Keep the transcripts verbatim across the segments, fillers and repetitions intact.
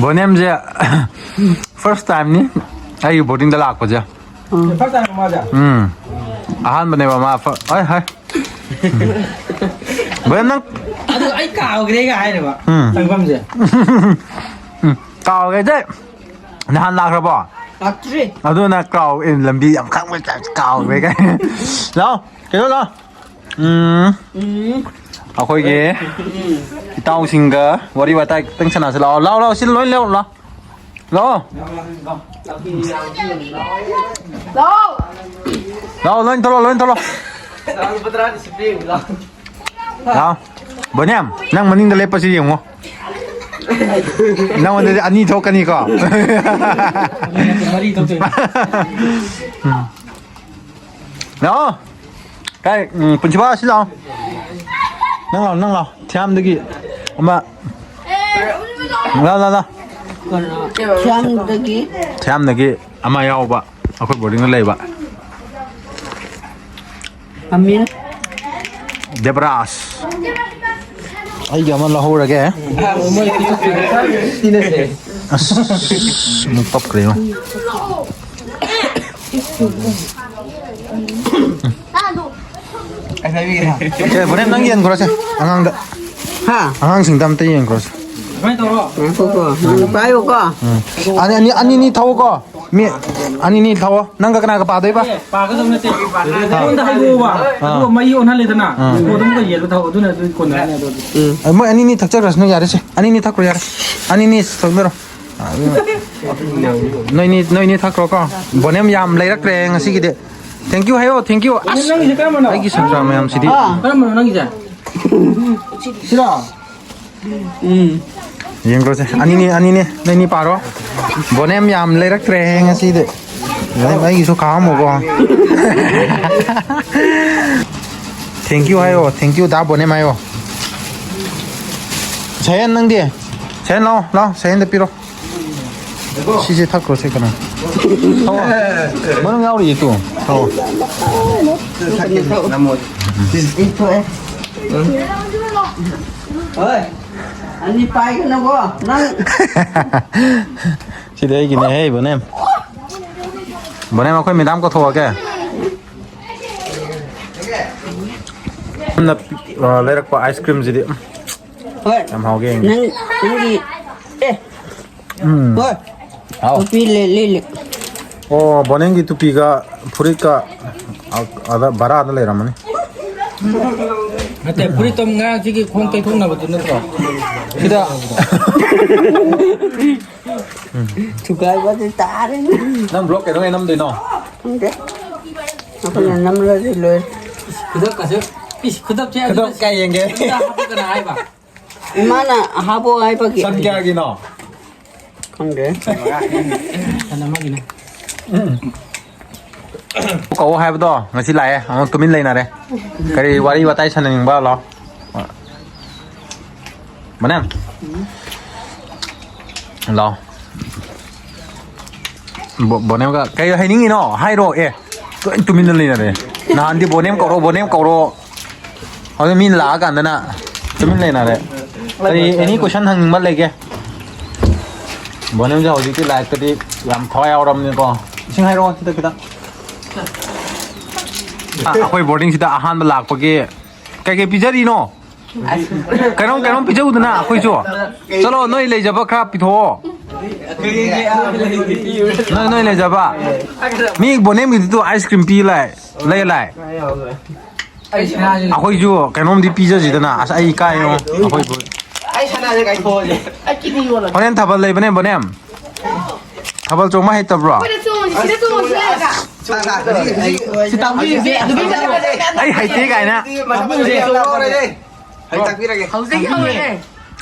ꯕꯣꯅꯦꯝꯁꯦ first ꯇꯥꯏꯝꯅꯤ ꯑꯩꯒꯤ ꯕꯣꯔꯗꯤꯡꯗ ꯂꯥꯛꯄꯁꯦ꯫ ꯎꯝ, ꯑꯍꯥꯟꯕꯅꯦꯕ ꯃꯥ ꯐ- ꯍꯣꯏ ꯍꯣꯏ꯫ ꯕꯣꯅꯦꯝ, ꯅꯪ ꯑꯗꯨ ꯑꯩ ꯀꯥꯎꯈ꯭ꯔꯦꯒ ꯍꯥꯏꯔꯕ ꯎꯝ꯫ ꯆꯪꯐꯝꯁꯦ꯫ ꯎꯝ, ꯀꯥꯎꯈ꯭ꯔꯦ꯫ ꯅꯍꯥꯟ ꯂꯥꯛꯈ꯭ꯔꯕꯣ? ꯂꯥꯛꯇ꯭ꯔꯤ꯫ ꯑꯗꯨꯅ ꯀꯥꯎ ꯑꯦ, ꯂꯝꯕꯤ ꯌꯥꯝ ꯈꯪꯕ ꯇꯥꯏꯞ ꯀꯥꯎꯈ꯭ꯔꯦ ꯀꯥꯏ꯫ ꯂꯥꯛꯑꯣ, ꯀꯩꯅꯣ ꯂꯥꯛꯑꯣ꯫ ꯎꯝ꯫ ꯎꯝ꯫ ꯑꯩꯈꯣꯏꯒꯤ ꯏꯇꯥꯎꯁꯤꯡꯒ ꯋꯥꯔꯤ ꯋꯥꯇꯥꯏ ꯈꯤꯇꯪ ꯁꯥꯟꯅꯁꯤ꯫ ꯂꯥꯛꯑꯣ, ꯂꯥꯛꯑꯣ, ꯂꯥꯛꯑꯣ, ꯁꯤ ꯂꯣꯏ ꯂꯥꯛꯑꯣ, ꯂꯥꯛꯑꯣ꯫ ꯂꯥꯛꯑꯣ꯫ ꯂꯥꯛꯑꯣ꯫ ꯂꯥꯛꯑꯣ, ꯂꯣꯏ ꯊꯣꯛꯂꯛꯑꯣ, ꯂꯣꯏ ꯊꯣꯛꯂꯛꯑꯣ꯫ ꯂꯥꯛꯑꯣ꯫ ꯕꯣꯅꯦꯝ, ꯅꯪ ꯃꯅꯤꯡꯗ ꯂꯦꯞꯄꯁꯤ ꯌꯦꯡꯉꯣ꯫ ꯅꯪꯉꯣꯟꯗꯗꯤ ꯑꯅꯤ ꯊꯣꯛꯀꯅꯤꯀꯣ꯫ ꯃꯔꯤ ꯊꯣꯛꯇꯣꯏꯅꯤ꯫ ꯎꯝ꯫ ꯂꯥꯛꯑꯣ꯫ ꯀꯥꯏ, ꯎꯝ, ꯄꯨꯟꯁꯤꯕꯥ, ꯑꯁꯤ ꯂꯥꯛꯑꯣ꯫ ꯅꯪ ꯂꯥꯛꯑꯣ, ꯅꯪ ꯂꯥꯛꯑꯣ꯫ ꯊꯤꯌꯥꯝꯗꯒꯤ ꯑꯃ꯫ ꯂꯥ, ꯂꯥ, ꯂꯥ꯫ ꯊꯤꯌꯥꯝꯗꯒꯤ꯫ ꯊꯤꯌꯥꯝꯗꯒꯤ ꯑꯃ ꯌꯥꯎꯕ, ꯑꯩꯈꯣꯏ ꯕꯣꯔꯗꯤꯡꯗ ꯂꯩꯕ꯫ ꯑꯃꯤꯟ꯫ ꯗꯦꯕꯔꯥꯖ꯫ ꯑꯩꯒꯤ ꯑꯃ ꯂꯧꯍꯧꯔꯒꯦ꯫ ꯑꯁ, ꯑꯃꯨꯛ ꯄꯞꯈ꯭ꯔꯦ ꯌꯦꯡꯉꯣ꯫ ꯁꯦ, ꯕꯣꯅꯦꯝ, ꯅꯪ ꯌꯦꯟꯈ꯭ꯔꯣꯁꯦ ꯑꯉꯥꯡꯗ꯫ ꯍꯥ? ꯑꯉꯥꯡꯁꯤꯡꯗ ꯑꯝꯇ ꯌꯦꯟꯈ꯭ꯔꯣꯁꯦ꯫ ꯉꯥꯏꯈꯣꯀꯣ, ꯅꯪ ꯄꯥꯏꯌꯨꯀꯣ꯫ ꯎꯝ꯫ ꯑꯅꯤ, ꯑꯅꯤ, ꯑꯅꯤꯅꯤ ꯊꯧꯀꯣ꯫ ꯃꯤ ꯑꯅꯤꯅꯤ ꯊꯧꯑꯣ꯫ ꯅꯪꯒ ꯀꯅꯥꯒ ꯄꯥꯗꯣꯏꯕ? ꯄꯥꯒꯗꯕ ꯅꯠꯇꯦ꯫ ꯑꯩꯉꯣꯟꯗ ꯍꯥꯏꯗꯣꯛꯑꯣꯕ꯫ ꯑꯥ꯫ ꯑꯗꯨꯒ ꯃꯍꯤ ꯑꯣꯟꯍꯜꯂꯦꯗꯅ꯫ ꯑꯥ꯫ ꯀꯣꯟꯗ ꯑꯃꯨꯛꯀ ꯌꯦꯜꯂ ꯊꯛꯑꯣ꯫ ꯑꯗꯨꯅ ꯑꯗꯨ ꯀꯣꯟꯅꯔꯅꯤ ꯑꯗꯨꯗꯤ꯫ ꯎꯝ꯫ ꯑ, ꯃꯣꯏ ꯑꯅꯤꯅꯤ ꯊꯛꯆꯈ꯭ꯔꯁꯅꯨ, ꯌꯥꯔꯦꯁꯦ꯫ ꯑꯅꯤꯅꯤ ꯊꯛꯈ꯭ꯔꯣ, ꯌꯥꯔꯦ꯫ ꯑꯅꯤꯅꯤ ꯊꯛꯆꯔꯣ꯫ ꯑ, ꯅꯣꯏꯅꯤ, ꯅꯣꯏꯅꯤ ꯊꯛꯈ꯭ꯔꯣꯀꯣ꯫ ꯕꯣꯅꯦꯝ ꯌꯥꯝ ꯂꯩꯔꯛꯇ꯭ꯔꯦ ꯉꯁꯤꯒꯤꯗꯤ꯫ Thank you ꯍꯥꯏꯌꯣ, thank you꯫ ꯑꯁ, ꯅꯪꯒꯤꯁꯦ ꯀꯔꯝꯕꯅꯣ? ꯑꯩꯒꯤ ꯁꯪꯁꯥꯔ ꯃꯌꯥꯝꯁꯤꯗꯤ꯫ ꯑꯥ꯫ ꯀꯔꯝꯕꯅꯣ ꯅꯪꯒꯤꯁꯦ? ꯁꯤꯔꯣ? ꯎꯝ꯫ ꯌꯦꯡꯈ꯭ꯔꯣꯁꯦ꯫ ꯑꯅꯤꯅꯤ, ꯑꯅꯤꯅꯤ꯫ ꯅꯣꯏꯅꯤ ꯄꯥꯔꯣ꯫ ꯕꯣꯅꯦꯝ ꯌꯥꯝ ꯂꯩꯔꯛꯇ꯭ꯔꯦ ꯉꯁꯤꯗꯤ꯫ ꯑꯩ-, ꯑꯩꯒꯤꯁꯨ ꯈꯥꯛꯑꯝꯃꯣꯀꯣ꯫ Thank you ꯍꯥꯏꯌꯣ꯫ Thank you ꯗꯥ ꯕꯣꯅꯦꯝ ꯍꯥꯏꯌꯣ꯫ ꯁꯌꯦꯟ, ꯅꯪꯗꯤ? ꯁꯌꯦꯟ, ꯂꯥꯛꯑꯣ, ꯂꯥꯛꯑꯣ꯫ ꯁꯌꯦꯟꯗ ꯄꯤꯔꯣ꯫ ꯁꯤꯁꯦ ꯊꯛꯈ꯭ꯔꯣꯁꯦ ꯀꯩꯅꯣ꯫ ꯊꯛꯑꯣ꯫ ꯃꯅꯨꯡ ꯌꯥꯎꯔꯤꯌꯦ ꯇꯨ꯫ ꯊꯛꯑꯣ꯫ ꯍꯣꯏ꯫ ꯑꯅꯤ ꯄꯥꯏꯒꯅꯨꯀꯣ ꯅꯪ꯫ ꯁꯤꯗꯤ ꯑꯩꯒꯤꯅꯦ ꯍꯦ, ꯕꯣꯅꯦꯝ꯫ ꯕꯣꯅꯦꯝ, ꯑꯩꯈꯣꯏ ꯃꯦꯗꯥꯝ ꯀꯧꯊꯣꯛꯑꯒꯦ꯫ ꯌꯥꯝꯅ, ꯑ, ꯂꯩꯔꯛꯄ ꯑꯥꯏꯁ ꯀ꯭ꯔꯤꯝꯁꯤꯗꯤ, ꯎꯝ, ꯍꯣꯏ꯫ ꯌꯥꯝ ꯍꯥꯎꯒꯦ ꯌꯦꯡꯒꯦ꯫ ꯅꯪ, ꯅꯪꯒꯤ, ꯑꯦ꯫ ꯎꯝ꯫ ꯍꯣꯏ꯫ ꯍꯥꯎ꯫ ꯅꯨꯄꯤ ꯂꯦ-, ꯂꯤꯂꯤ꯫ ꯑꯣ, ꯕꯣꯅꯦꯝꯒꯤ ꯇꯨꯄꯤꯒ ꯐꯨꯔꯤꯠꯀ ꯑ-, ꯑꯗ ꯚꯔꯥꯗ ꯂꯩꯔꯝꯃꯅꯤ꯫ ꯅꯠꯇꯦ, ꯐꯨꯔꯤꯠꯇꯣ ꯉꯔꯥꯡꯁꯤꯒꯤ ꯈꯣꯡ ꯇꯩꯊꯣꯛꯅꯕꯗꯨ ꯅꯠꯇ꯭ꯔꯣ? ꯁꯤꯗ꯫ ꯊꯨꯒꯥꯏꯕꯗꯤ ꯇꯥꯔꯦ꯫ ꯅꯪ vlog ꯀꯩꯗꯧꯉꯩ ꯅꯝꯗꯣꯏꯅꯣ? ꯈꯪꯗꯦ꯫ ꯑꯩꯈꯣꯏꯅ ꯅꯝꯂꯗꯤ ꯂꯣꯏꯔꯦ꯫ ꯈꯨꯗꯛꯀꯁꯦ, ꯏꯁ, ꯈꯨꯗꯛꯁꯦ ꯈꯨꯗꯛ ꯑꯗꯨꯗ ꯀꯌꯥ ꯌꯦꯡꯒꯦ? ꯑꯗꯨꯗ ꯍꯥꯞꯄꯨ ꯀꯅꯥ ꯍꯥꯏꯕ? ꯏꯃꯥꯅ ꯍꯥꯞꯄꯣ ꯍꯥꯏꯕꯒꯤ꯫ ꯁꯟ ꯀꯌꯥꯒꯤꯅꯣ? ꯈꯪꯗꯦ꯫ ꯁꯟ ꯑꯃꯒꯤꯅꯦ꯫ ꯎꯝ꯫ ꯀꯧꯑꯣ ꯍꯥꯏꯕꯗꯣ ꯉꯁꯤ ꯂꯥꯛꯑꯦ, ꯑꯃꯨꯛ ꯇꯨꯃꯤꯟ ꯂꯩꯅꯔꯦ꯫ ꯀꯔꯤ ꯋꯥꯔꯤ ꯋꯥꯇꯥꯏ ꯁꯥꯟꯅꯅꯤꯡꯕ? ꯂꯥꯛꯑꯣ꯫ ꯃꯅꯦꯝ꯫ ꯂꯥꯛꯑꯣ꯫ ꯕꯣ-, ꯕꯣꯅꯦꯝꯒ ꯀꯩ ꯍꯥꯏꯅꯤꯡꯉꯤꯅꯣ? ꯍꯥꯏꯔꯣ꯫ ꯑꯦ, ꯂꯣꯏ ꯇꯨꯃꯤꯟꯅ ꯂꯩꯅꯔꯦ꯫ ꯅꯍꯥꯟꯗꯤ ꯕꯣꯅꯦꯝ ꯀꯧꯔꯣ, ꯕꯣꯅꯦꯝ ꯀꯧꯔꯣ꯫ ꯍꯧꯖꯤꯛ ꯃꯤꯅ ꯂꯥꯛꯑꯀꯥꯟꯗꯅ ꯇꯨꯃꯤꯟ ꯂꯩꯅꯔꯦ꯫ ꯀꯔꯤ, any question ꯍꯪꯅꯤꯡꯕ ꯂꯩꯒꯦ? ꯕꯣꯅꯦꯝꯁꯦ ꯍꯧꯖꯤꯛꯇꯤ ꯂꯥꯏꯔꯤꯛꯇꯗꯤ ꯌꯥꯝ ꯊꯋꯥꯏ ꯌꯥꯎꯔꯕꯅꯤꯀꯣ꯫ ꯏꯁꯤꯡ ꯍꯥꯏꯔꯛꯑꯣ ꯁꯤꯗ ꯈꯤꯇꯪ꯫ ꯑ, ꯑꯩꯈꯣꯏ boardingꯁꯤꯗ ꯑꯍꯥꯟꯕ ꯂꯥꯛꯄꯒꯤ ꯀꯩꯀꯩ ꯄꯤꯖꯔꯤꯅꯣ? ꯀꯩꯅꯣꯝ, ꯀꯩꯅꯣꯝ ꯄꯤꯖꯧꯗꯅ ꯑꯩꯈꯣꯏꯁꯨ꯫ ꯆꯠꯂꯣ, ꯅꯣꯏ ꯂꯩꯖꯕ ꯈꯔ ꯄꯤꯊꯣꯛꯑꯣ꯫ ꯅꯣꯏ, ꯅꯣꯏ ꯂꯩꯖꯕ꯫ ꯃꯤ ꯕꯣꯅꯦꯝꯒꯤꯗꯨ ice cream ꯄꯤ ꯂꯥꯛꯑꯦ, ꯂꯩ ꯂꯥꯛꯑꯦ꯫ ꯑꯩꯈꯣꯏꯁꯨ ꯀꯩꯅꯣꯝꯗꯤ ꯄꯤꯖꯁꯤꯗꯅ꯫ ꯑꯁ, ꯑꯩ ꯏꯀꯥꯏꯉꯣ ꯑꯩꯈꯣꯏꯕꯨ꯫ ꯑꯩ ꯁꯅꯥꯁꯦ ꯀꯥꯏꯊꯣꯛꯑꯁꯦ꯫ ꯍꯣꯔꯦꯟ ꯊꯥꯕꯜ ꯂꯩꯕꯅꯦ, ꯕꯣꯅꯦꯝ꯫ ꯊꯥꯕꯜ ꯆꯣꯡꯕ ꯍꯩꯇꯕ꯭ꯔꯣ? ꯑꯩꯈꯣꯏꯗ ꯆꯣꯡꯁꯤ, ꯁꯤꯗ ꯆꯣꯡꯁꯤ ꯍꯥꯏꯔꯒ꯫ ꯁꯤ ꯇꯥꯛꯄꯤꯔꯤꯁꯦ꯫ ꯑꯩ ꯍꯩꯇꯦ ꯀꯥꯏꯅ꯫ ꯍꯩ ꯇꯥꯛꯄꯤꯔꯒꯦ꯫ ꯍꯧꯖꯤꯛ ꯍꯧꯔꯦ꯫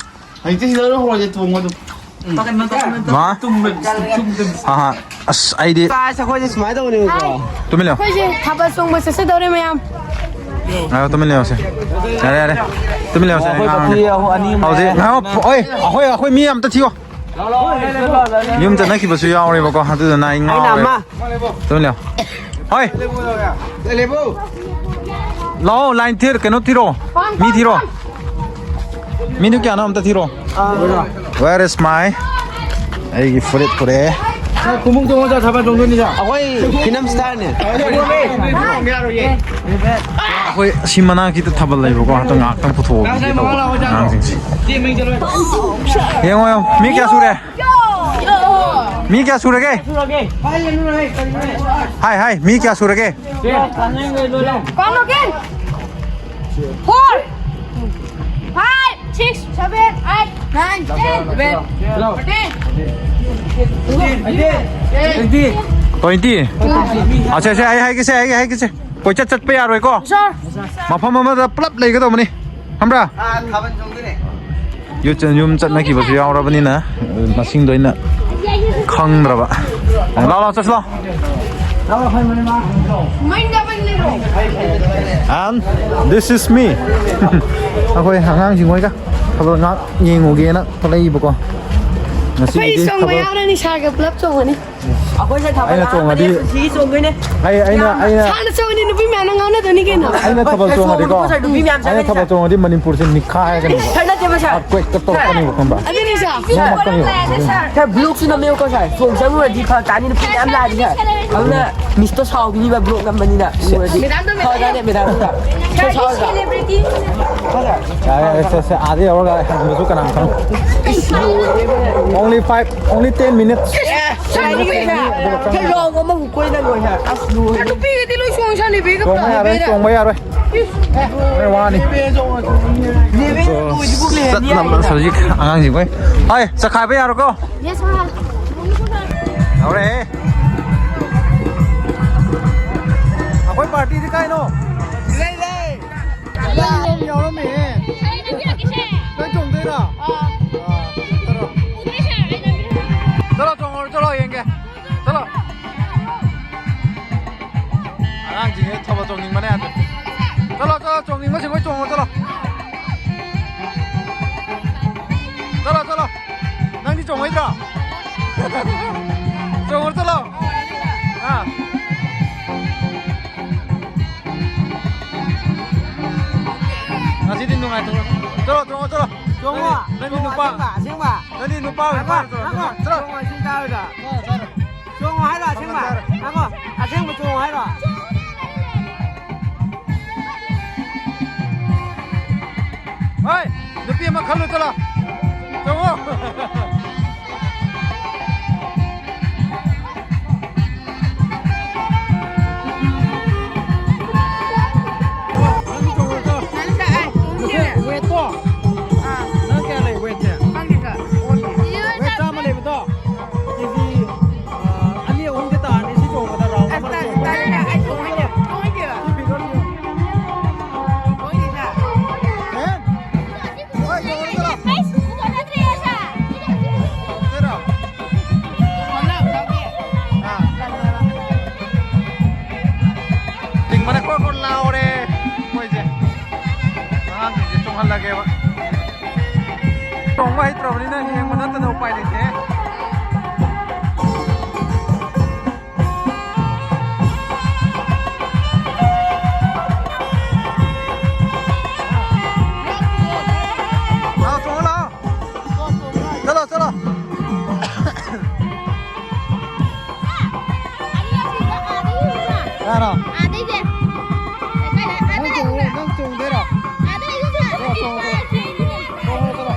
ꯍꯧꯖꯤꯛꯇꯤ ꯁꯤꯗ ꯂꯣꯏ ꯍꯧꯔꯁꯦ, ꯆꯣꯡꯕ ꯑꯗꯨꯝ꯫ ꯃꯥ? ꯍꯥ, ꯍꯥ꯫ ꯑꯁ, ꯑꯩꯗꯤ꯫ ꯀꯥꯁꯦ ꯑꯩꯈꯣꯏꯁꯦ ꯁꯨꯃꯥꯏꯅ ꯇꯧꯕꯅꯦꯕꯀꯣ꯫ ꯇꯨꯃꯤꯟ ꯂꯩꯌꯣ꯫ ꯑꯩꯈꯣꯏꯁꯦ ꯊꯥꯕꯜ ꯆꯣꯡꯕ ꯆꯠꯆꯗꯧꯔꯦ ꯃꯌꯥꯝ꯫ ꯉꯥꯏꯈꯣ, ꯇꯨꯃꯤꯟ ꯂꯩꯌꯣꯁꯦ꯫ ꯌꯥꯔꯦ, ꯌꯥꯔꯦ꯫ ꯇꯨꯃꯤꯟ ꯂꯩꯌꯣꯁꯦ, ꯑꯩ ꯑꯩꯈꯣꯏ ꯉꯥꯡꯉꯒꯦ꯫ ꯄꯥꯔꯇꯤ ꯑꯍꯨꯝ, ꯑꯅꯤ ꯑꯃ ꯍꯧꯖꯤꯛ ꯂꯩꯔꯦ꯫ ꯉꯥꯏꯈꯣ, ꯑꯣꯏ, ꯑꯩꯈꯣꯏ, ꯑꯩꯈꯣꯏ ꯃꯤ ꯑꯝꯇ ꯊꯤꯌꯣ꯫ ꯌꯨꯝ ꯆꯠꯅꯈꯤꯕꯁꯨ ꯌꯥꯎꯔꯦꯕꯀꯣ, ꯑꯗꯨꯗꯨꯅ ꯑꯩ ꯑꯩꯅ ꯉꯥꯎꯔꯦ꯫ ꯑꯃ꯫ ꯇꯨꯃꯤꯟ ꯂꯩꯌꯣ꯫ ꯍꯣꯏ꯫ ꯂꯥꯛꯑꯣ, line ꯊꯤꯔ-, ꯀꯩꯅꯣ ꯊꯤꯔꯣ꯫ ꯃꯤ ꯊꯤꯔꯣ꯫ ꯃꯤꯅꯨ ꯀꯌꯥꯅꯣ ꯑꯝꯇ ꯊꯤꯔꯣ꯫ Where is my? ꯑꯩꯒꯤ ꯐꯨꯔꯤꯠ ꯄꯨꯔꯛꯑꯦ꯫ ꯈꯣꯡꯎꯞ ꯇꯣꯡꯉꯒ ꯊꯥꯕꯜ ꯆꯣꯡꯗꯣꯏꯅꯤꯗ꯫ ꯑꯩꯈꯣꯏ ꯐꯤꯂꯝ ꯁ꯭ꯇꯥꯔꯅꯦ꯫ ꯑꯩꯈꯣꯏ ꯁꯤ ꯃꯅꯥꯛꯀꯤꯗ ꯊꯥꯕꯜ ꯂꯩꯕꯀꯣ, ꯍꯟꯗꯛ ꯉꯥꯏꯍꯥꯛꯇꯪ ꯄꯨꯊꯣꯛꯑꯒꯦ ꯇꯧꯕ ꯑꯉꯥꯡꯁꯤꯡꯁꯦ꯫ ꯌꯦꯡꯉꯣ, ꯌꯦꯡꯉꯣ, ꯃꯤ ꯀꯌꯥ ꯁꯨꯔꯦ? ꯃꯤ ꯀꯌꯥ ꯁꯨꯔꯒꯦ? ꯍꯥꯏ, ꯍꯥꯏ, ꯃꯤ ꯀꯌꯥ ꯁꯨꯔꯒꯦ? Count again. Four, five, six, seven, eight, nine, ten, eleven, thirteen, twenty. ꯑꯠꯆꯥ, ꯑꯠꯆꯥ, ꯑꯩ ꯍꯥꯏꯒꯦꯁꯦ, ꯑꯩ ꯍꯥꯏꯒꯦꯁꯦ꯫ ꯀꯣꯏꯆꯠ ꯆꯠꯄ ꯌꯥꯔꯣꯏꯀꯣ꯫ ꯁꯥꯔ꯫ ꯃꯐꯝ ꯑꯃꯗ ꯄꯨꯂꯞ ꯂꯩꯒꯗꯧꯕꯅꯤ꯫ ꯈꯪꯕ꯭ꯔꯥ? ꯌꯨꯝ ꯆꯠ-, ꯌꯨꯝ ꯆꯠꯅꯈꯤꯕꯁꯨ ꯌꯥꯎꯔꯕꯅꯤꯅ, ꯃꯁꯤꯡꯗꯣ ꯑꯩꯅ ꯈꯪꯗ꯭ꯔꯕ꯫ ꯂꯥꯎ, ꯂꯥꯎ, ꯆꯠꯁꯤ ꯂꯥꯎ꯫ And this is me. ꯑꯩꯈꯣꯏ ꯑꯉꯥꯡꯁꯤꯡ ꯍꯣꯏꯒ ꯊꯥꯕꯜ ꯉꯥꯛ ꯌꯦꯡꯉꯨꯒꯦꯅ ꯊꯣꯛꯂꯛꯏꯕꯀꯣ꯫ ꯑꯩꯈꯣꯏ ꯉꯁꯤꯒꯤꯗꯤ ꯆꯣꯡꯕ ꯊꯥꯕꯜ ꯌꯥꯎꯔꯅꯤ, ꯁꯥꯔꯒ ꯄꯨꯂꯞ ꯆꯣꯡꯉꯅꯤ꯫ ꯑꯩꯈꯣꯏꯁꯦ ꯊꯥꯕꯜ ꯑꯩꯅ ꯆꯣꯡꯉꯗꯤ ꯂꯥꯛꯑꯝꯕꯅꯦ, ꯁꯤꯒꯤ ꯆꯣꯡꯗꯣꯏꯅꯦ꯫ ꯑꯩ, ꯑꯩꯅ, ꯑꯩꯅ ꯁꯥꯔꯅ ꯆꯣꯡꯉꯗꯤ ꯅꯨꯄꯤ ꯃꯌꯥꯝꯅ ꯉꯥꯎꯅꯗꯣꯏꯅꯤ ꯀꯩꯅꯣ꯫ ꯑꯩꯅ ꯊꯥꯕꯜ ꯆꯣꯡꯉꯗꯤꯀꯣ, ꯁꯥꯔ, ꯅꯨꯄꯤ ꯃꯌꯥꯝ ꯑꯩꯅ ꯆꯪꯉꯅꯤ, ꯊꯥꯕꯜ ꯁꯥꯔ꯫ ꯆꯣꯡꯉꯗꯤ ꯃꯅꯤꯄꯨꯔꯁꯦ ꯅꯤꯛꯈꯥꯏꯔꯒꯅꯤꯕ꯫ ꯁꯥꯔ, ꯅꯠꯇꯦꯕ, ꯁꯥꯔ꯫ Earthquake ꯇꯧꯔꯛꯀꯅꯤꯕ, ꯈꯪꯕ꯭ꯔꯥ? ꯑꯗꯨꯅꯤ, ꯁꯥꯔ꯫ ꯅꯣꯡꯃꯛꯀꯅꯤꯕ꯫ ꯁꯥꯔ, ꯕ꯭ꯂꯣꯛꯁꯨ ꯅꯝꯃꯦꯕꯀꯣ, ꯁꯥꯔ꯫ ꯆꯣꯡ ꯆꯪꯉꯨꯔꯗꯤ ꯐꯔꯛ ꯇꯥꯅꯤ, ꯅꯨꯄꯤ ꯃꯌꯥꯝ ꯂꯥꯛꯑꯗꯤ, ꯁꯥꯔ꯫ ꯑꯗꯨꯅ ꯃꯤꯁꯇꯣ ꯁꯥꯎꯈꯤꯅꯤꯕ, ꯕ꯭ꯂꯣꯛ ꯅꯝꯕꯅꯤꯅ꯫ ꯎꯔꯗꯤ꯫ ꯃꯦꯗꯥꯝꯗꯣ, ꯃꯦꯗꯥꯝꯗꯣ꯫ ꯐꯔꯛ ꯇꯥꯅꯤ, ꯃꯦꯗꯥꯝ꯫ ꯁꯥꯔ, ꯁꯥꯎꯔꯒ꯫ ꯌꯥꯔꯦ, ꯌꯥꯔꯦ, ꯁꯦ, ꯁꯦ, ꯑꯥꯗ ꯌꯧꯔꯒ ꯍꯟꯕꯁꯨ ꯀꯅꯥ ꯈꯪ꯫ Only five, only ten minutes. ꯑꯦ, ꯁꯥꯔ, ꯏꯕꯦꯝꯃ, ꯁꯥꯔ, ꯔꯥꯎꯟ ꯑꯃꯃꯨꯛ ꯀꯣꯏꯅ ꯂꯣꯏ ꯍꯥꯏ꯫ ꯑꯁ, ꯂꯣꯏꯔꯦ꯫ ꯅꯨꯄꯤꯒꯤꯗꯤ ꯂꯣꯏ ꯆꯣꯡꯉꯤ, ꯁꯥꯔ, ꯅꯦꯕꯤꯒ ꯆꯣꯡꯕ ꯌꯥꯔꯣꯏ, ꯄꯥꯝꯃꯦ꯫ ꯆꯣꯡꯕ ꯌꯥꯔꯣꯏ꯫ ꯅꯦꯕꯤ ꯂꯣꯏꯗ꯭ꯔꯤꯕꯨꯛ ꯂꯩꯍꯟꯅꯤ ꯆꯠꯅꯕ ꯍꯥꯏꯅ꯫ ꯍꯧꯖꯤꯛ ꯑꯉꯥꯡꯁꯤꯡ ꯍꯣꯏ꯫ ꯍꯣꯏ, ꯆꯈꯥꯏꯕ ꯌꯥꯔꯣꯏꯀꯣ꯫ Yes, sir. ꯌꯥꯎꯔꯦ꯫ ꯑꯩꯈꯣꯏ ꯄꯥꯔꯇꯤꯗꯤ ꯀꯥꯏꯅꯣ? ꯂꯩ, ꯂꯩ꯫ ꯌꯥꯎꯔꯝꯃꯦꯍꯦ꯫ ꯅꯪ ꯆꯣꯡꯗꯣꯏꯔꯣ? ꯑꯥ꯫ ꯑꯥ, ꯆꯠꯂꯣ꯫ ꯆꯠꯂꯣ, ꯆꯣꯡꯉꯨꯔꯣ, ꯆꯠꯂꯣ, ꯌꯦꯡꯒꯦ꯫ ꯆꯠꯂꯣ꯫ ꯑꯉꯥꯡꯁꯤꯡꯁꯦ ꯊꯥꯕꯜ ꯆꯣꯡꯅꯤꯡꯕꯅ ꯌꯥꯗ꯭ꯔꯦ꯫ ꯆꯠꯂꯣ, ꯆꯠꯂꯣ, ꯆꯣꯡꯅꯤꯡꯕꯁꯤꯡ ꯂꯣꯏ ꯆꯣꯡꯉꯣ, ꯆꯠꯂꯣ꯫ ꯆꯠꯂꯣ, ꯆꯠꯂꯣ꯫ ꯅꯪꯗꯤ ꯆꯣꯡꯉꯣꯏꯗ꯭ꯔꯣ? ꯆꯣꯡꯉꯨꯔꯣ, ꯆꯠꯂꯣ꯫ ꯑꯥ꯫ ꯉꯁꯤꯗꯤ ꯅꯨꯡꯉꯥꯏꯊꯣꯛꯑꯣ꯫ ꯆꯠꯂꯣ, ꯆꯠꯂꯣ, ꯆꯠꯂꯣ꯫ ꯆꯣꯡꯉꯣ꯫ ꯅꯪꯗꯤ, ꯅꯪꯗꯤ ꯆꯣꯡꯉꯣ, ꯅꯨꯄꯥ꯫ ꯑꯁꯦꯡꯕ, ꯑꯁꯦꯡꯕ꯫ ꯅꯪꯗꯤ ꯅꯨꯄꯥ ꯑꯣꯏꯅ ꯉꯥꯏꯈꯣ, ꯐꯥꯔ ꯆꯣꯡꯉꯣ, ꯉꯥꯏꯈꯣ꯫ ꯆꯠꯂꯣ꯫ ꯆꯣꯡꯉꯣ, ꯁꯤ ꯇꯥꯔꯣꯏꯗ꯫ ꯆꯠꯂꯣ, ꯆꯠꯂꯣ꯫ ꯆꯣꯡꯉꯣ ꯍꯥꯏꯔꯣ, ꯑꯁꯦꯡꯕ? ꯐꯝꯃꯣ, ꯆꯠꯂꯣ꯫ ꯉꯥꯏꯈꯣ, ꯑꯁꯦꯡꯕ ꯆꯣꯡꯉꯣ ꯍꯥꯏꯔꯣ? ꯍꯣꯏ, ꯅꯨꯄꯤ ꯑꯃ ꯈꯜꯂꯨ, ꯆꯠꯂꯣ꯫ ꯆꯣꯡꯉꯣ꯫ ꯅꯪ ꯆꯣꯡꯉꯣ, ꯆꯠꯂꯣ꯫ ꯅꯪ ꯁꯦ, ꯑꯩ ꯆꯣꯡꯒꯦ꯫ ꯋꯦꯠꯇꯣ꯫ ꯑꯥ꯫ ꯅꯪ ꯀꯌꯥ ꯂꯩ, ꯋꯦꯠꯁꯦ? ꯈꯪꯗꯦ, ꯁꯥꯔ꯫ ꯑꯣꯟꯒꯦ꯫ ꯋꯦꯠ ꯆꯥꯝꯃ ꯂꯩꯕꯗꯣ, ꯀꯦꯖꯤ, ꯑꯥ, ꯑꯅꯤ ꯑꯍꯨꯝꯗꯤ ꯇꯥꯔꯅꯤ, ꯁꯤ ꯆꯣꯡꯕꯗ ꯔꯥꯎꯟ ꯑꯁ, ꯑꯃ ꯇꯜꯂꯦ, ꯆꯣꯡꯕꯗ꯫ ꯇꯜꯂꯦ, ꯑꯩ ꯆꯣꯡꯍꯟꯒꯦ, ꯆꯣꯡꯍꯟꯒꯦꯕ꯫ ꯁꯤ ꯐꯤꯒꯔꯁꯤ ꯌꯦꯡꯉꯣ꯫ ꯆꯣꯡꯍꯟꯒꯦ, ꯁꯥꯔ꯫ ꯍꯦ? ꯍꯣꯏ, ꯆꯣꯡꯍꯜꯂꯣ, ꯆꯠꯂꯣ꯫ ꯁꯤꯔꯣ? ꯑꯥ꯫ ꯆꯤꯡꯕꯅ ꯀ꯭ꯔꯣꯛ ꯀ꯭ꯔꯣꯛ ꯂꯥꯎꯔꯦ ꯃꯣꯏꯁꯦ꯫ ꯑꯉꯥꯡꯁꯤꯡꯁꯦ ꯆꯣꯡꯍꯜꯂꯒꯦꯕ꯫ ꯆꯣꯡꯕ ꯍꯩꯇ꯭ꯔꯕꯅꯤꯅ ꯌꯦꯡꯕ ꯅꯠꯇꯅ ꯎꯄꯥꯏ ꯂꯩꯇꯦ꯫ ꯂꯥꯛꯑꯣ, ꯆꯣꯡꯉꯣ, ꯂꯥꯛꯑꯣ꯫ ꯆꯠꯂꯣ, ꯆꯠꯂꯣ꯫ ꯌꯥꯔꯣ? ꯅꯪ ꯆꯣꯡꯉꯨ, ꯅꯪ ꯆꯣꯡꯗꯣꯏꯔꯣ? ꯑꯣ, ꯆꯣꯡꯉꯣ, ꯆꯣꯡꯉꯣ꯫ ꯆꯣꯡꯉꯣ, ꯆꯠꯂꯣ꯫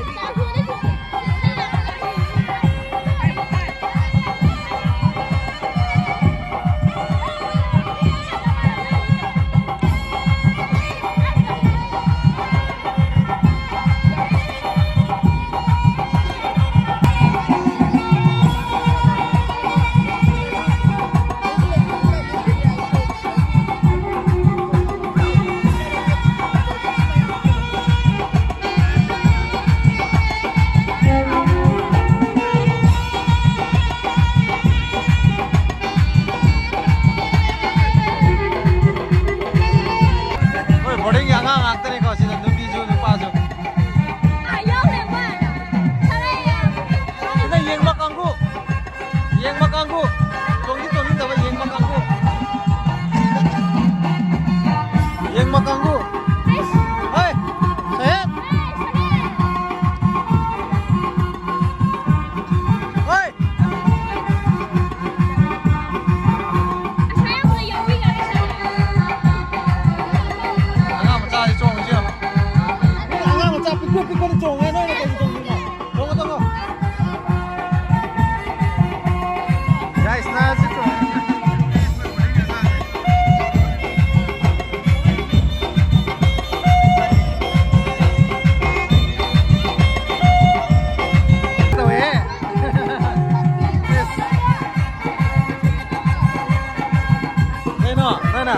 ꯀꯩꯅꯣ ꯅꯪꯅ?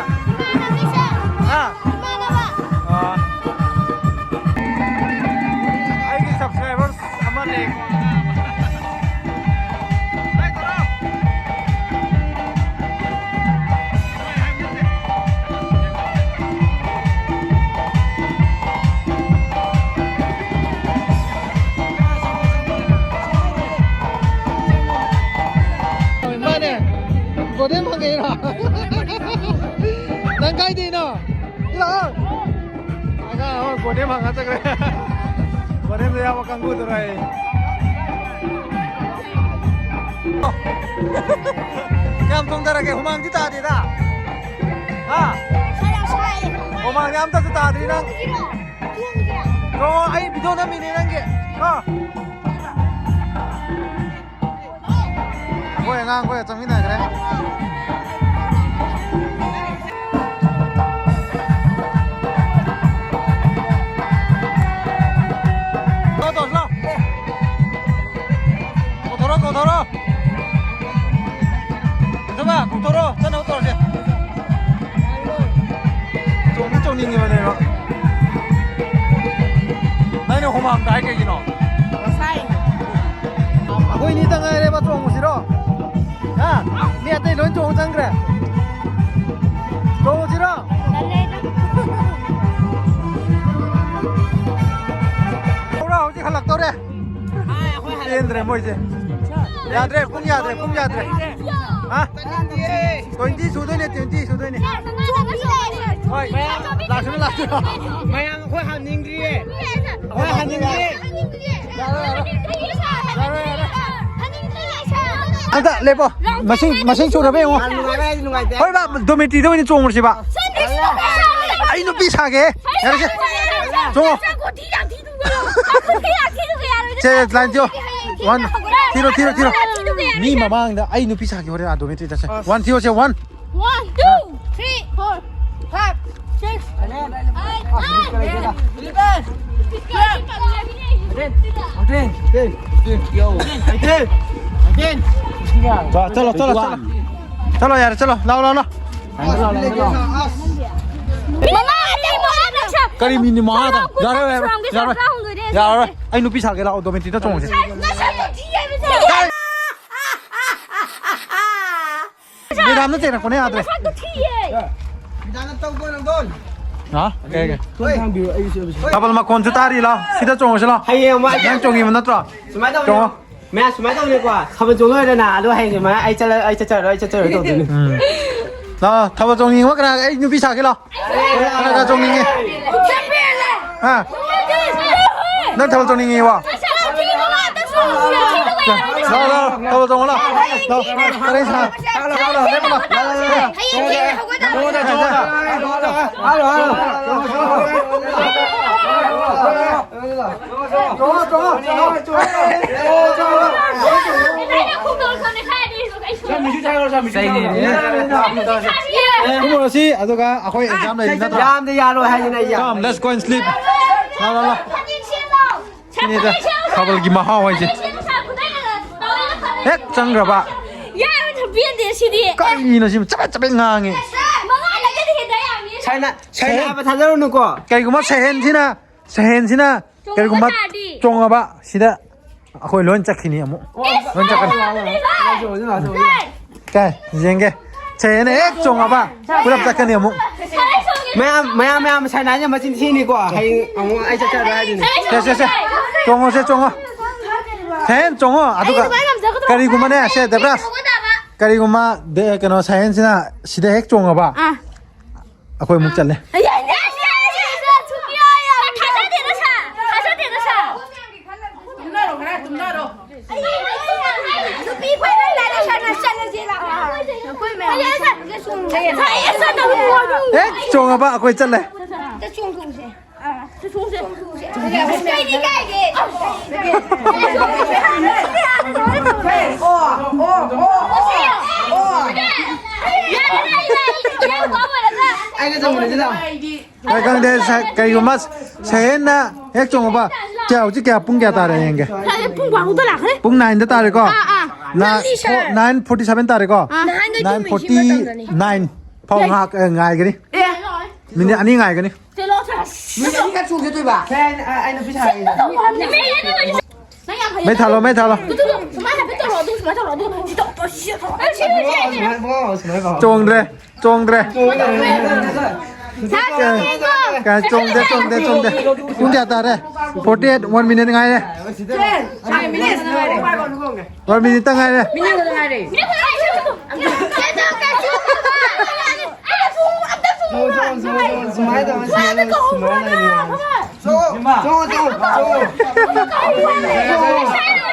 ꯍꯥ? ꯑꯥ꯫ ꯑꯩꯒꯤ subscribers ꯑꯃ ꯂꯩꯀꯣ꯫ ꯃꯥꯅꯦ꯫ ꯒꯣꯗꯦꯟ ꯐꯪꯉꯛꯏꯔꯣ? ꯅꯪ ꯀꯥꯏꯗꯩꯅꯣ? ꯁꯤ ꯂꯥꯛꯑꯣ꯫ ꯑꯉꯥꯡ ꯑꯃ ꯒꯣꯗꯦꯟ ꯐꯪꯉ ꯆꯠꯈ꯭ꯔꯦ꯫ ꯒꯣꯗꯦꯟꯗ ꯌꯥꯎꯕ ꯀꯥꯡꯕꯨꯗꯨꯔꯣ ꯑꯩ꯫ ꯀꯌꯥꯝ ꯊꯣꯡꯗꯔꯒꯦ? ꯍꯨꯃꯥꯡꯗꯤ ꯇꯥꯗꯦꯗ꯫ ꯍꯥ? ꯁꯥꯏ ꯌꯥꯝ ꯁꯥꯏ꯫ ꯍꯨꯃꯥꯡꯗꯤ ꯑꯝꯇꯁꯨ ꯇꯥꯗ꯭ꯔꯤ ꯅꯪ꯫ ꯊꯣꯡꯁꯤꯔꯣ? ꯊꯣꯡꯁꯤꯔꯣ? ꯊꯣꯡꯉꯣ, ꯑꯩ video ꯅꯝꯃꯤꯅꯦ ꯅꯪꯒꯤ꯫ ꯀꯣ? ꯑꯩꯈꯣꯏ ꯑꯉꯥꯡ ꯈꯣꯏꯒ ꯆꯪꯃꯤꯟꯅꯈ꯭ꯔꯦ꯫ ꯂꯥꯎ, ꯇꯧꯁꯤ ꯂꯥꯎ꯫ ꯀꯧꯊꯣꯔꯣ, ꯀꯧꯊꯣꯔꯣ꯫ ꯀꯧꯊꯣꯔꯣ, ꯀꯧꯊꯣꯔꯣ꯫ ꯆꯠꯅꯕ ꯇꯧꯔꯁꯦ꯫ ꯆꯣꯡꯗꯤ ꯆꯣꯡꯅꯤꯡꯉꯤꯕꯅꯦꯕ꯫ ꯅꯪꯅ ꯍꯨꯃꯥꯡ ꯇꯥꯏ ꯀꯩꯒꯤꯅꯣ? ꯉꯁꯥꯏ꯫ ꯑꯩꯈꯣꯏ ꯑꯅꯤꯇ ꯉꯥꯏꯔꯦꯕ ꯆꯣꯡꯉꯨꯁꯤꯔꯣ? ꯍꯥ? ꯃꯤ ꯑꯇꯩ ꯂꯣꯏ ꯆꯣꯡ ꯆꯪꯈ꯭ꯔꯦ꯫ ꯆꯣꯡꯉꯨꯁꯤꯔꯣ? ꯇꯜꯂꯦꯗ꯫ ꯍꯧꯔ ꯍꯧꯖꯤꯛ ꯍꯜꯂꯛꯇꯧꯔꯦ꯫ ꯍꯥꯏ, ꯑꯩꯈꯣꯏ ꯍꯜꯂꯛ- ꯆꯦꯟꯗ꯭ꯔꯦ ꯃꯣꯏꯁꯦ꯫ ꯌꯥꯗ꯭ꯔꯦ, ꯄꯨꯡ ꯌꯥꯗ꯭ꯔꯦ, ꯄꯨꯡ ꯌꯥꯗ꯭ꯔꯦ꯫ ꯍꯥ? Twenty ꯁꯨꯗꯣꯏꯅꯦ, twenty ꯁꯨꯗꯣꯏꯅꯦ꯫ ꯍꯣꯏ, ꯂꯥꯛꯁꯅꯨ, ꯂꯥꯛꯁꯅꯨ꯫ ꯃꯌꯥꯝ ꯑꯩꯈꯣꯏ ꯍꯟꯅꯤꯡꯗ꯭ꯔꯤꯌꯦ꯫ ꯑꯩꯈꯣꯏ ꯍꯟꯅꯤꯡꯗ꯭ꯔꯤ꯫ ꯌꯥꯔꯦ, ꯌꯥꯔꯦ꯫ ꯌꯥꯔꯦ, ꯌꯥꯔꯦ꯫ ꯑꯝꯇ ꯂꯦꯞꯄꯣ꯫ ꯃꯁꯤꯡ, ꯃꯁꯤꯡ ꯁꯨꯔꯕ ꯌꯦꯡꯉꯣ꯫ ꯌꯥꯝ ꯅꯨꯡꯉꯥꯏꯔꯦ, ꯑꯩ ꯅꯨꯡꯉꯥꯏꯇꯦ꯫ ꯍꯣꯏ ꯕꯥ, ꯗꯣꯃꯦꯇ꯭ꯔꯤꯗ ꯑꯣꯏꯅ ꯆꯣꯡꯉꯨꯔꯁꯤꯕ꯫ ꯑꯩ ꯅꯨꯄꯤ ꯁꯥꯒꯦ꯫ ꯌꯥꯔꯦꯁꯦ꯫ ꯆꯣꯡꯉꯣ꯫ ꯁꯦ, line ꯊꯤꯌꯣ꯫ One꯫ ꯊꯤꯔꯣ, ꯊꯤꯔꯣ, ꯊꯤꯔꯣ꯫ ꯃꯤ ꯃꯃꯥꯡꯗ ꯑꯩ ꯅꯨꯄꯤ ꯁꯥꯒꯦ ꯍꯣꯔꯦꯟ ꯑꯥ ꯗꯣꯃꯦꯇ꯭ꯔꯤꯗ ꯆꯠꯁꯦ꯫ One ꯊꯤꯌꯣꯁꯦ, one꯫ One, two, three, four, five, six, seven, eight, nine, ten, eleven, twelve, thirteen, fourteen, fifteen, sixteen, seventeen, eighteen, nineteen, twenty, twenty-one꯫ ꯆꯠꯂꯣ, ꯆꯠꯂꯣ, ꯆꯠꯂꯣ꯫ ꯆꯠꯂꯣ, ꯌꯥꯔꯦ, ꯆꯠꯂꯣ꯫ ꯂꯥꯎ, ꯂꯥꯎ, ꯂꯥꯎ꯫ ꯃꯉꯥ, ꯃꯉꯥ, ꯃꯉꯥ, ꯅꯪ ꯁꯥ-, ꯀꯔꯤ ꯃꯤꯅꯤꯠ ꯃꯉꯥꯗ? ꯁꯣꯔꯥꯝꯒꯤ ꯌꯥꯔꯣꯏ, ꯁꯥ ꯌꯥꯔꯣꯏ, ꯇꯔꯥꯍꯨꯝꯗꯣꯏꯅꯦ꯫ ꯌꯥꯔꯣꯏ꯫ ꯑꯩ ꯅꯨꯄꯤ ꯁꯥꯒꯦ ꯂꯥꯛꯑꯣ, ꯗꯣꯃꯦꯇ꯭ꯔꯤꯗ ꯆꯣꯡꯉꯁꯦ꯫ ꯅꯁꯛꯇꯨ ꯊꯤ ꯍꯥꯏꯕꯁꯦ꯫ ꯃꯦꯗꯥꯝꯅ ꯆꯩꯔꯛꯄꯅ ꯌꯥꯗ꯭ꯔꯦ꯫ ꯅꯁꯛꯇꯨ ꯊꯤꯌꯦ꯫ ꯍꯥ? ꯀꯩ, ꯀꯩ? ꯊꯥꯕꯜ ꯃꯈꯣꯟꯁꯨ ꯇꯥꯔꯤ, ꯂꯥꯎ꯫ ꯁꯤꯗ ꯆꯣꯡꯉꯁꯤ, ꯂꯥꯎ꯫ ꯍꯌꯦꯡ ꯑꯃꯨꯛ ꯅꯪ ꯆꯣꯡꯉꯤꯕ ꯅꯠꯇ꯭ꯔꯣ? ꯁꯨꯃꯥꯏꯅ ꯇꯧꯕꯅꯦ꯫ ꯆꯣꯡꯉꯣ꯫ ꯃꯌꯥꯝ ꯁꯨꯃꯥꯏꯅ ꯇꯧꯕꯅꯦꯀꯣ꯫ ꯊꯥꯕꯜ ꯆꯣꯡ ꯂꯣꯏꯔꯦꯅ, ꯑꯗꯣ ꯍꯌꯦꯡꯁꯦ ꯃꯥ ꯑꯩ ꯆꯠꯂ-, ꯑꯩ ꯆꯠꯆꯔꯔꯣꯏ, ꯑꯩ ꯆꯠꯆꯔꯔꯣꯏ ꯇꯧꯗꯣꯏꯅꯦ꯫ ꯎꯝ꯫ ꯂꯥꯎ, ꯊꯥꯕꯜ ꯆꯣꯡꯅꯤꯡꯕ ꯀꯅꯥ? ꯑꯩ ꯅꯨꯄꯤ ꯁꯥꯒꯦ, ꯂꯥꯎ꯫ ꯀꯅꯥ, ꯀꯅꯥ ꯆꯣꯡꯅꯤꯡꯉꯤ? ꯍꯥ? ꯅꯪ ꯊꯥꯕꯜ ꯆꯣꯡꯅꯤꯡꯉꯤꯕꯣ? ꯂꯥꯎ, ꯂꯥꯎ, ꯊꯥꯕꯜ ꯆꯣꯡꯉꯣ, ꯂꯥꯎ꯫ ꯂꯥꯎ, ꯀꯔꯤ ꯁꯥ-, ꯂꯥꯎ, ꯂꯥꯎ, ꯂꯦꯞꯄꯨ, ꯂꯥꯎ꯫ ꯂꯥꯎ, ꯂꯥꯎ꯫ ꯀꯨꯝꯃꯨꯔꯁꯤ, ꯑꯗꯨꯒ ꯑꯩꯈꯣꯏ ꯑꯦꯛꯖꯥꯝ ꯂꯩꯔꯤ ꯅꯠꯇ꯭ꯔꯣ? ꯌꯥꯝꯗꯤ ꯌꯥꯔꯣꯏ ꯍꯥꯏꯁꯤꯅ ꯑꯩ ꯌꯥꯝ Come, let's go and sleep. ꯂꯥ, ꯂꯥ, ꯂꯥ꯫ ꯁꯤꯅꯤꯗ ꯊꯥꯕꯜꯒꯤ ꯃꯍꯥꯎ ꯍꯥꯏꯁꯦ꯫ ꯍꯦꯛ ꯆꯪꯈ꯭ꯔꯕ꯫ ꯌꯥꯔꯣꯏ, ꯄꯦꯟꯗꯦ ꯁꯤꯗꯤ꯫ ꯀꯔꯤꯅꯣ ꯁꯤꯕꯨ ꯆꯕꯦꯠ ꯆꯕꯦꯠ ꯉꯥꯡꯉꯤ? ꯃꯉꯥ ꯅꯠꯇ꯭ꯔꯗꯤ ꯍꯦꯟꯗ ꯌꯥꯝꯅꯤ꯫ ꯁꯥꯏꯅ, ꯁꯥꯏꯅ ꯁꯍꯦꯟ-, ꯍꯥꯏꯕ ꯊꯥꯖꯔꯨꯅꯨꯀꯣ꯫ ꯀꯩꯒꯨꯝꯕ ꯁꯍꯦꯟꯁꯤꯅ, ꯁꯍꯦꯟꯁꯤꯅ ꯆꯣꯡꯉꯕ ꯀꯔꯤꯒꯨꯝꯕ ꯇꯥꯔꯗꯤ꯫ ꯆꯣꯡꯉꯕ, ꯁꯤꯗ ꯑꯩꯈꯣꯏ ꯂꯣꯏ ꯆꯠꯈꯤꯅꯤ ꯑꯃꯨꯛ꯫ ꯂꯣꯏ ꯆꯠꯈꯤꯅꯤ꯫ ꯀꯥꯏ? ꯌꯦꯡꯒꯦ꯫ ꯁꯍꯦꯟ ꯍꯦꯛ ꯆꯣꯡꯉꯕ, ꯄꯨꯂꯞ ꯆꯠꯀꯅꯤ ꯑꯃꯨꯛ꯫ ꯃꯌꯥꯝ, ꯃꯌꯥꯝ, ꯃꯌꯥꯝ, ꯁꯥꯏꯅꯥꯁꯦ ꯃꯆꯤꯟ ꯊꯤꯅꯤꯀꯣ꯫ ꯍꯌꯦꯡ ꯑꯃꯨꯛ ꯑꯩ ꯆꯠꯆꯔꯣꯏ ꯍꯥꯏꯗꯨꯅꯤ꯫ ꯁꯦ, ꯁꯦ, ꯁꯦ꯫ ꯆꯣꯡꯉꯣ, ꯁꯦ, ꯆꯣꯡꯉꯣ꯫ ꯁꯍꯦꯟ ꯆꯣꯡꯉꯣ꯫ ꯑꯗꯨꯒ ꯑꯩ ꯑꯗꯨꯃꯥꯏꯅ ꯉꯝꯖꯒꯗ꯭ꯔꯣ? ꯀꯔꯤꯒꯨꯝꯕꯅꯦ, ꯁꯦ, ꯗꯦꯕ꯭ꯔꯥꯖ꯫ ꯀꯔꯤꯒꯨꯝꯕ ꯗꯦ-, ꯀꯩꯅꯣ, ꯁꯍꯦꯟꯁꯤꯅ ꯁꯤꯗ ꯍꯦꯛ ꯆꯣꯡꯉꯕ, ꯑꯥ꯫ ꯑꯩꯈꯣꯏ ꯑꯃꯨꯛ ꯆꯠꯂꯦ꯫ ꯊꯥꯖꯗꯦꯗ ꯁꯥ, ꯊꯥꯖꯗꯦꯗ ꯁꯥ꯫ ꯇꯨꯝꯅꯔꯣ, ꯈꯔ ꯇꯨꯝꯅꯔꯣ꯫ ꯅꯨꯄꯤ ꯐꯥꯏꯅꯦꯜ ꯗꯥꯏꯔꯦꯛꯁꯟꯅ ꯆꯠꯂꯁꯦ ꯂꯥꯛꯑꯣ꯫ ꯑꯩꯈꯣꯏ ꯃꯌꯥꯝ ꯍꯦꯛ ꯆꯣꯡꯉꯕ ꯑꯩꯈꯣꯏ ꯆꯠꯂꯦ꯫ ꯑꯝꯇ ꯆꯣꯡꯊꯣꯛꯁꯦ꯫ ꯍꯣꯏ, ꯈꯪꯗꯦ, ꯁ-, ꯀꯩꯒꯨꯝꯕ ꯁꯍꯦꯟꯅ ꯍꯦꯛ ꯆꯣꯡꯉꯕ, ꯀꯌꯥ, ꯍꯧꯖꯤꯛ ꯀꯌꯥ, ꯄꯨꯡ ꯀꯌꯥ ꯇꯥꯔꯦ ꯌꯦꯡꯒꯦ? ꯄꯨꯡ ꯕꯥꯔꯣꯗ ꯂꯥꯛꯈ꯭ꯔꯦ꯫ ꯄꯨꯡ ꯅꯥꯏꯟꯗ ꯇꯥꯔꯦꯀꯣ? ꯑꯥ, ꯑꯥ꯫ ꯅꯥꯏꯟ, ꯅꯥꯏꯟ ꯐꯣꯔꯇꯤ ꯁꯚꯦꯟ ꯇꯥꯔꯦꯀꯣ? ꯑꯥ꯫ ꯅꯍꯥꯟꯒꯩ ꯅꯥꯏꯟ ꯐꯣꯔꯇꯤ ꯅꯥꯏꯟ꯫ ꯐꯥꯎ ꯉꯥꯏꯍꯥꯛ, ꯑꯦ, ꯉꯥꯏꯒꯅꯤ꯫ ꯃꯤꯅꯤꯠ ꯑꯅꯤ ꯉꯥꯏꯒꯅꯤ꯫ ꯃꯤꯅꯤꯠ ꯑꯅꯤ ꯈꯛ ꯆꯣꯡꯖꯗꯣꯏꯕ? ꯅꯪ ꯌꯥꯝ ꯍꯩꯌꯦ꯫ ꯃꯩ ꯊꯥꯜꯂꯣ, ꯃꯩ ꯊꯥꯜꯂꯣ꯫ ꯇꯨ, ꯇꯨ, ꯇꯨ, ꯁꯨꯃꯥꯏꯅ ꯍꯥꯏꯐꯦꯠ ꯇꯧꯔꯣ, ꯑꯗꯨ ꯁꯨꯃꯥꯏꯅ ꯇꯧꯔꯣ, ꯑꯗꯨ ꯁꯤ ꯇꯧ, ꯁꯤ ꯇꯧ꯫ ꯁꯨꯃꯥꯏꯅ ꯐꯥꯎ, ꯁꯨꯃꯥꯏꯅ ꯐꯥꯎ꯫ ꯆꯣꯡꯗ꯭ꯔꯦ, ꯆꯣꯡꯗ꯭ꯔꯦ꯫ ꯀꯥꯏ, ꯆꯣꯡꯗꯦ, ꯆꯣꯡꯗꯦ, ꯆꯣꯡꯗꯦ꯫ ꯄꯨꯡ ꯀꯌꯥ ꯇꯥꯔꯦ? Forty eight, one minute ꯉꯥꯏꯔꯦ꯫ One minute ꯇ ꯉꯥꯏꯔꯦ꯫ ꯁꯨꯃꯥꯏꯅ ꯇꯧꯔꯣ, ꯁꯨꯃꯥꯏꯅ ꯇꯧꯔꯣ, ꯁꯨꯃꯥꯏꯅ ꯇꯧꯔꯣ꯫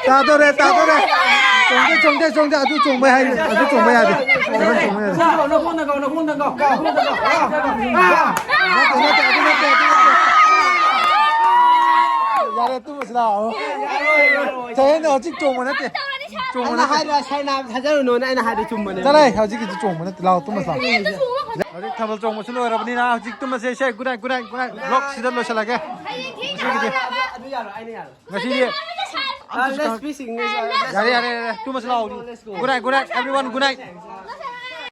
ꯇꯥꯗꯣꯔꯦ, ꯇꯥꯗꯣꯔꯦ꯫ ꯆꯣꯡꯗꯦ, ꯆꯣꯡꯗꯦ, ꯆꯣꯡꯗꯦ꯫ ꯑꯗꯨ ꯆꯣꯡꯕ ꯌꯥꯏ, ꯑꯗꯨ ꯆꯣꯡꯕ ꯌꯥꯗꯦ꯫ ꯑꯗꯨ ꯆꯣꯡꯕ ꯌꯥꯗꯦ꯫ ꯅꯠꯇꯦ, ꯅꯠꯇꯦ, ꯑꯗꯨ ꯅꯠꯇꯦ, ꯑꯗꯨ ꯅꯠꯇꯦ꯫ ꯌꯥꯔꯦ, ꯇꯨꯝꯃꯁꯤ ꯂꯥꯛꯑꯣ꯫ ꯆꯌꯦꯟꯗꯣ ꯍꯧꯖꯤꯛ ꯆꯣꯡꯕ ꯅꯠꯇꯦ꯫ ꯆꯣꯡꯕ ꯑꯩꯅ ꯅꯠꯇꯦ꯫ ꯍꯥꯏꯗ꯭ꯔꯥ, ꯁꯥꯏꯅꯥ ꯊꯥꯖꯔꯨꯅꯨꯅ ꯑꯩꯅ ꯍꯥꯏꯗꯣ ꯆꯨꯝꯕꯅꯦ꯫ ꯆꯠꯂꯣꯍꯦ, ꯍꯧꯖꯤꯛꯀꯤꯗꯤ ꯆꯣꯡꯕ ꯅꯠꯇꯦ꯫ ꯂꯥꯛꯑꯣ, ꯇꯨꯝꯃꯁꯤ ꯂꯥꯛꯑꯣ꯫ ꯍꯧꯖꯤꯛ ꯊꯥꯕꯜ ꯆꯣꯡꯕꯁꯨ ꯂꯣꯏꯔꯕꯅꯤꯅ ꯍꯧꯖꯤꯛ ꯇꯨꯝꯃꯁꯦ꯫ ꯏꯁꯩ good night, good night, good night꯫ Vlog ꯁꯤꯗ ꯂꯣꯏꯁꯤꯜꯂꯒꯦ꯫ ꯉꯁꯤꯒꯤꯗꯤ ꯑꯗꯨ ꯌꯥꯔꯣꯏ, ꯑꯩꯅ ꯌꯥꯔꯣꯏ꯫ ꯉꯁꯤꯗꯤ ꯑ, let's be singing. ꯌꯥꯔꯦ, ꯌꯥꯔꯦ, ꯌꯥꯔꯦ꯫ ꯇꯨꯝꯃꯁꯤ ꯂꯥꯛꯑꯣ꯫ Let's go. Good night, good night, everyone, good night꯫